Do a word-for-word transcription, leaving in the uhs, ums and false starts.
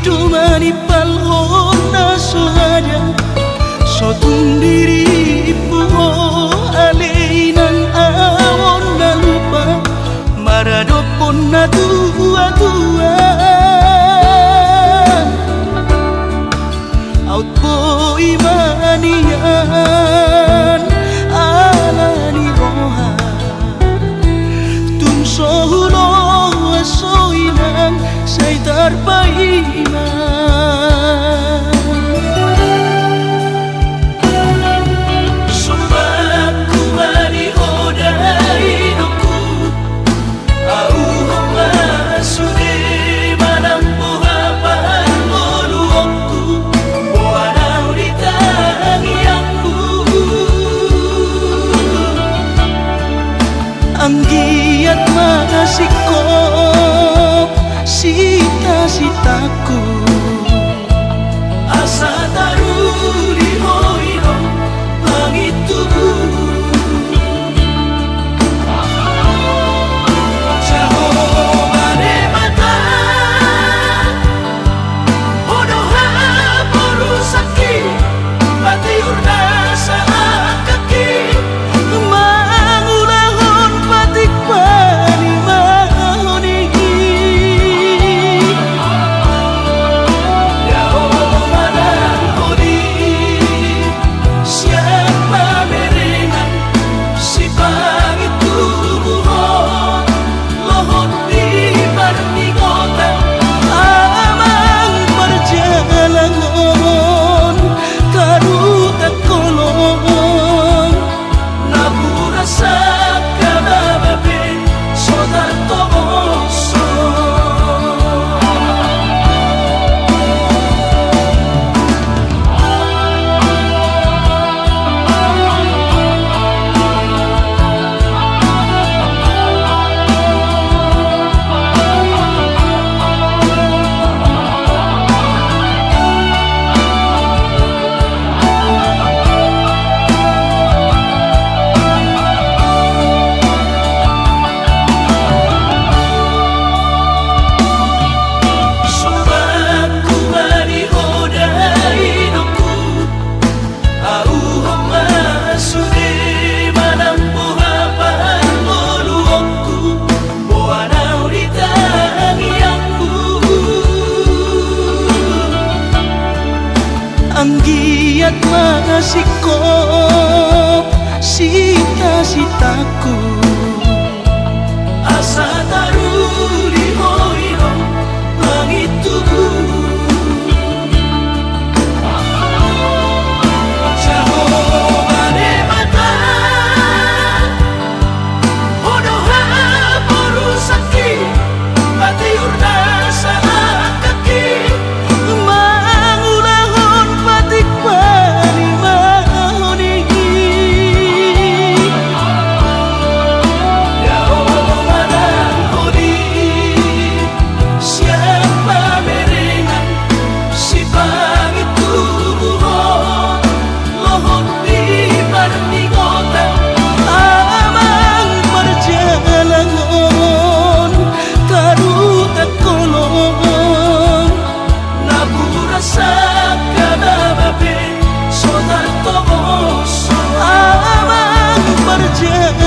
Domani pal hona so ada, so tung dirimpu ho, ale inang, ahu on na lupa maradophon na tuatua. Aut boi ma nian ala ni roha. Tung so huloas ho inang, sai tarpaima. Sumbanganku ma di ho da inongku. Ahu on ma sude manang boha parngoluonku, boan ahu di tangiangmu. Anggiat ma singkop sitasitangku, asa taruli ho inong pangintubu. Jahowa Debata, ho do haporusangki, patiur nasa angkangki, mangulahon patik panimaon i. Jahowa nang holi, sian pamerengan sipangintubuhon, lohot di parningotan, amang parjalangon, tarutang holong. Napuran sangkababa pe so tartoboshon. Sumbanganku ma di ho da inongku, ahu on ma sude manang boha parngoluonku, boan ahu di tangiangmu. Anggiat ma singkop sitasitangku, asa taruli ho inong pangintubu. Jahowa Debata, ho do haporusangki, patiur nasa angkangki, mangulahon patik panimaon i. Jahowa nang holi, sian pamerengan sipangintubuhon, lohot di parningotan, amang parjalangon, tarutang holong. Napuran sangkababa pe so tartoboshon, amang parjalangon.